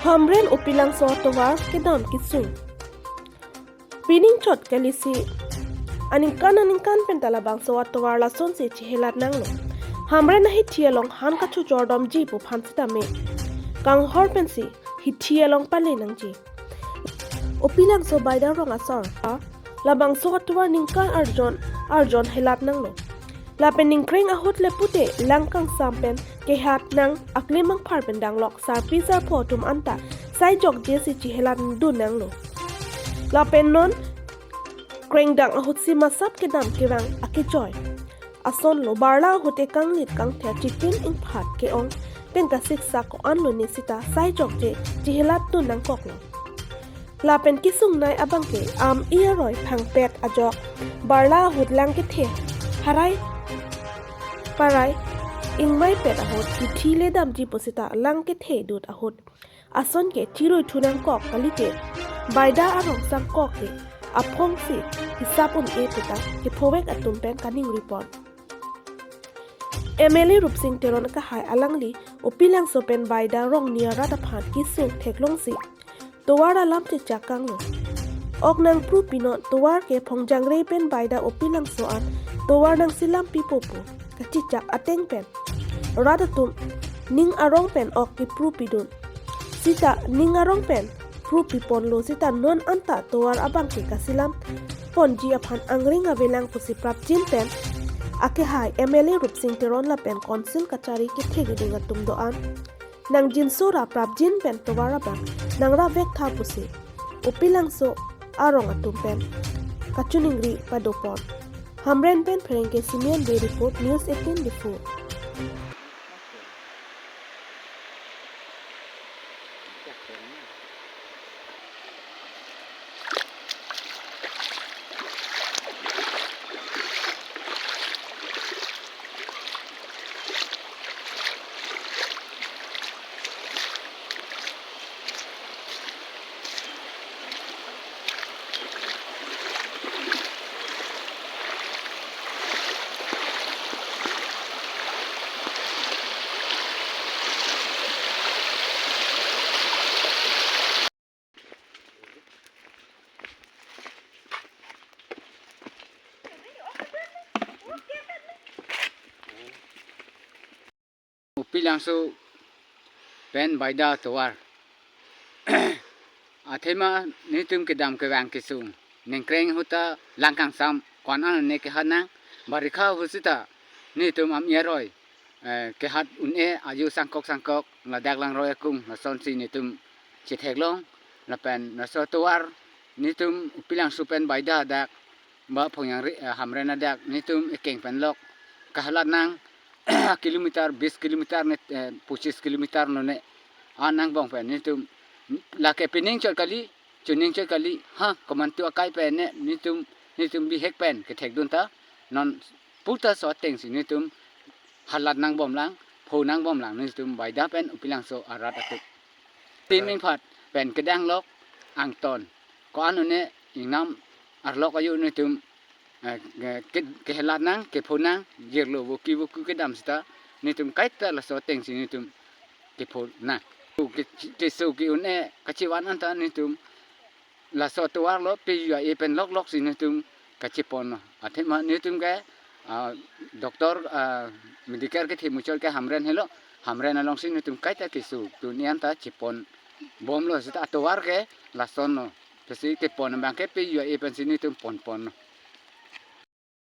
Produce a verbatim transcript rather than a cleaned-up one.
Hamren Upilangso atovar kedam kesung. Pining chot kalisi aningkan aningkan pen ta labangso atovar lasonsi chihelat nanglo. Hamren ahithi along han kachojordomji pu aphan sitame kanghor pensi hithi along pale nangji. Upilangso Baida rong asor a labangso atovar ningkan arjon arjon helat nanglo. Lapen ningkreng ahut le pute lang kangsam pen kehat nang aklim angphar pen danglok sarpi sarpo atum anta sai jokjesi chihelat dun nanglo. Lapen non krengdang ahutsi masap kedam kevang akejoi asonlo. Barla ahut ekanglit kangther chitin ingphat ke-ong pen kasiksak ko-an lone sita sai jokje chihelat dun nangkoklo. Lapen kesungnei abangke am-i aroi phangpet ajok barla ahut lang kethe harai parai ingmai pet ahut hithi le damji pu sita lang kethe dut ahut ason ke chirui thu nangkok kalite Baida arong sangkok ke aphongsi hisap un-e puta kephovek atum pen kaningri pon. M L A Rupsing Teron kahai alangli Upilangso pen Baida rong ni arat aphan kesung theklongsi tovar alam chechak kanglo. Ok nangpru pinon tovar ke Phongjangre pen Baida Upilangso an tovar nangselam pipo pu kachechak ateng pen rat atum ning arong pen ok kepru pidun. Sita ning arong pen pru piponlo sita non anta tovar abangke kaselam ponji aphan angring avelang pusi prapjin pen akehai M L A Rupsing Teron lapen Council kachari kethe keding atum do-an nangjinso ra prapjin pen tovar abang nangrap vek tha pusi Upilangso arong atum pen kachiningri padopon. Hamren pen Pherangke Simeon Bey report, News eighteen Diphu. Upilangso pen Baida tovar. Athema netum kedam kevang kesung. Ningkreng ahut ta lang kangsam ko-an an ne kehat nang. Barikha ahut sita netum am-i aroi, eh, kehat un-e ajo sangkok sangkok ladak langroi akung lasonsi netum chetheklong. Lapen laso tovar netum Upilangso pen Baida dak ba Phongjangre, eh, Hamren adak netum ekeng pen lok kahalat nang kilometer, bis kilometer ne, eh, pochis kilometer no ne. An angbong pen netum lake pining chot kali, chuning chot kali, ha, komantu akai pen ne, netum, netum bihek pen kethekdun ta, non puta so atengsi netum halat nangbomlang, pho nangbomlang, netum Baida pen Upilangso arat atum. Tim ingphat pen kedanglok angton. Ko-an un-e ingnam arlok ayo netum, eh, ke, kehelat nang, kepho nang, jirlo voki voki kedam sita, netum kaita laso atengsi netum kepho nang. Ke, keso ke-un-e kachevan anta netum laso tovar lo pe yu a e pen lok lok si netum kachepon lo. Athema netum ke, ah, doctor, ah, medical kethe muchot ke Hamren helo. Hamren alongsi netum kaita keso tun-e anta chepon bomlo sita atovar ke lason lo. Pesi kepon abangke pe yu a e pensi netum ponpon lo.